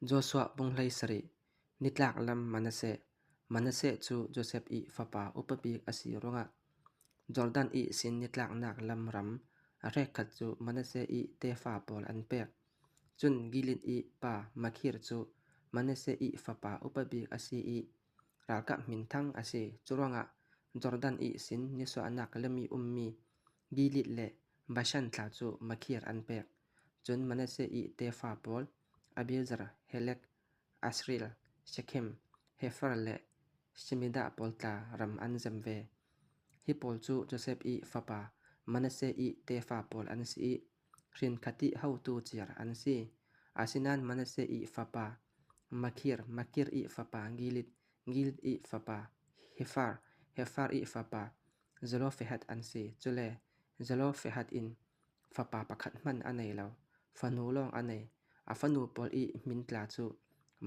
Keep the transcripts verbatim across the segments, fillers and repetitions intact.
Joshua bung hleisari. Nitlak lam Manasseh. Manasseh chu Joseph i fapa upa bik a si ruangah, Jordan i sin nitlak nak lam ram a hrekkhat chu Manasseh i tefa pawl an pek. Chun Gilead i pa Makir chu Manasseh i fapa upa bik a si i ralkap hminthang a si. Churuangah Jordan i sin nisuahnak lam i um mi Gilead le Bashan tla chu Makir an pek. Chun Manasseh i tefa pawl Abiezer, Helek, Asriel, Shechem, Hepher le Shemida pawl tla ram an zem ve. Hi pawl chu Joseph i fapa Manasseh i tefa pawl an si i, hrin khat i hotu chiar an si. Asinan Manasseh i fapa Makir, Makir i fapa Gilead, Gilead i fapa Hepher, Hepher i fapa Zelophehad an si. Chule Zelophehad in fapa pakhat hman a nei lo, fanu lawng a nei. A fanu pawl i hmin tla chu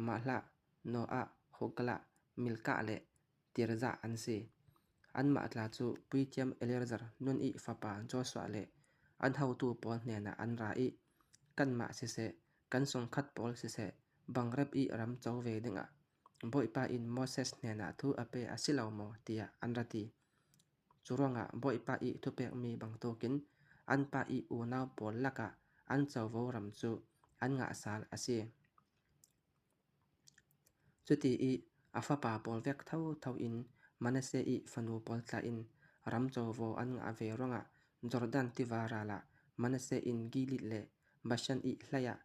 Mahlah, Noah, Hoglah, Milkah le Tirzah an si. Anmah tla chu puithiam Eleazar, Nun i fapa Joshua le an hotu pawl hnenah an ra i, Kanmah siseh, kan sungkhat pawl siseh, bangrep i ram cho ve dingah Bawipa in Moses hnenah thu a pe a si lo maw, tiah an ra ti. Churuangah Bawipa i thupek mi bangtukin an pa i unau pawl lakah an chovo ram chu an ngahsal a si. Chuti i a fapa pawl vek thotho in Manasseh i fanu pawl tla in ram chovo an ngah ve ruangah Jordan tiva ralah Manasseh in Gilead le Bashan i hleiah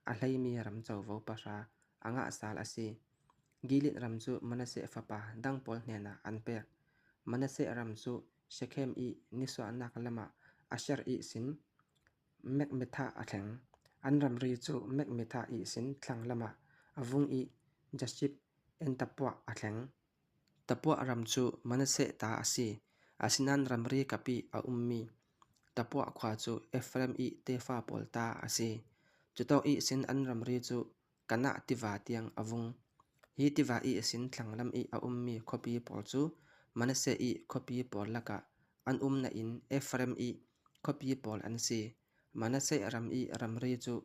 a hlei mi ram chovo pahra a ngahsal a si. Gilead ram chu Manasseh fapa dang pawl hnenah an pek. Manasseh ram chu Shechem i nisuahnak lamah Asher i sin Mikmethath a thleng. An ramri chu Mikmethath i sin thlang lamah a vung i Jashib en Tapuah a thleng. Tapuah ram chu Manasseh ta a si. Asinan ramri kap i a um mi Tapuah khua chu Ephraim i tefa pawl ta a si. Chutawk i sin an ramri chu Kanah tiva tiang a vung. Hi tiva i sin thlang lam i a um mi khuapi pawl chu Manasseh i khuapi pawl lakah an umna in Ephraim i khuapi pawl an si. Manasseh ram i ramri chu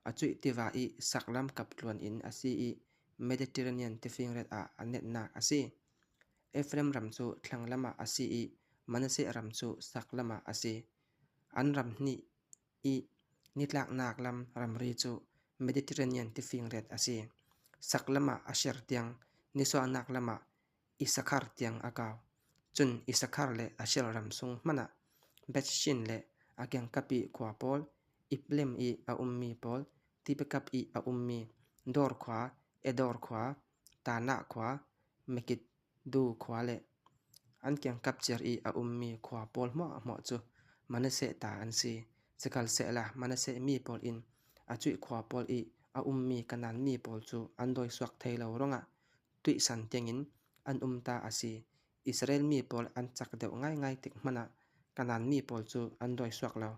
a chuih tiva i saklam kap tluan in a si i Mediterranean tifingret ah a netnak a si. Ephraim ram chu thlang lamah a si i Manasseh ram chu saklamah a si. An ram hnih i nitlaknak lam ramri chu Mediterranean tifingret a si. Saklamah Asher tiang, nisuahnak lamah Isakhar tiang a kau. Chun Isakhar le Asher ram sung hmanah Bethshin le a kengkap i khua pawl, Ibleam i a um mi pawl, tipekap i a um mi Dor khua, Endor khua, Taanah khua, Megiddo khua le an kengkap chiar i a um mi khua pawl hmuahhmuah chu Manasseh ta an si. Sikhalsehla Manasseh mi pawl in a chuih khua pawl i a um mi Kanaan mi pawl chu an dawisuak thei lo ruangah tuihsan tiangin an um ta a si. Israel mi pawl an chak deuh ngaingai tik hmanah Kanaan mi pawl chu an dawisuak lo.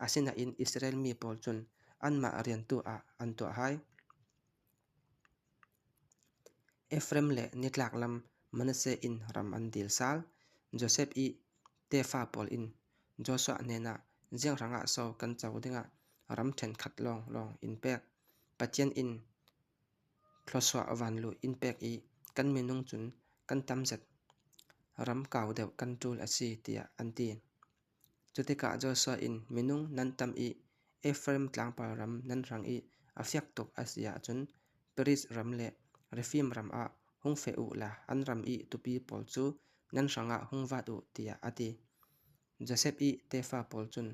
Asinain Israel mi pawl chun anmah riantu ah an tuah hai. Ephraim le nitlak lam Manasseh in ram an dilsal. Joseph i tefa pawl in Joshua hnenah, ziang hrangah so kan cho dingah ram ṭhenkhat lawnglawng in pek? Pathian in thluasuah vanlu in pek i kan minung chun kan tam zet ram kau deuh kan ṭul a si, tiah an ti. Chutikah Joshua in, minung nan tam i Ephraim tlangpal ram nan hrang i a fiak tuk a si ah chun Peris ram le Rephim ram ah hung feh uh la an ram i tupi pawl chu nan hrangah hung vat uh, tiah a ti. Joseph i tefa pawl chun,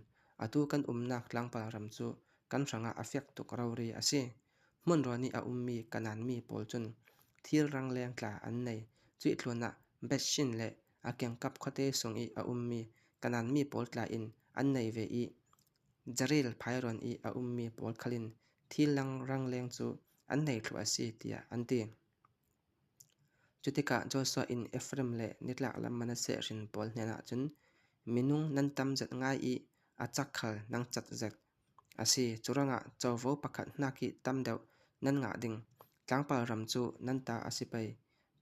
atu kan umnak tlangpal ram chu kan hrangah a fiak tuk rori a si. Hmunruan i a um mi Kanaan mi pawl chun thil rangleng tla an nei. Chuih tluanah Bethshin le a kengkap khuate sung i a um mi Kanaan mi pawl tla in an nei ve i, Jarir phairuan i a um mi pawl khal in thil lang rangleng chu an nei thluah a si, tiah an ti. Chutikah Joshua in Ephraim le nitlak lam Manasseh hrin pawl hnenah chun, minung nan tam zet ngai i a chak khal nang chat zet a si. Churangah chovo pakhat hnak i tam deuh nan ngah ding. Tlangpal ram chu nan ta a si pei.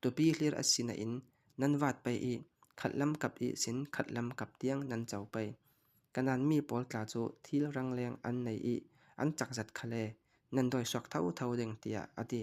Tupi hlir a sinain nan vat pei i khat lam kap i sin khat lam kap tiang nan cho pei. Kanaan mi pawl tla chu thil rangleng an nei i an chak zet khal e. nan doisok thouthou ding, tia a ti.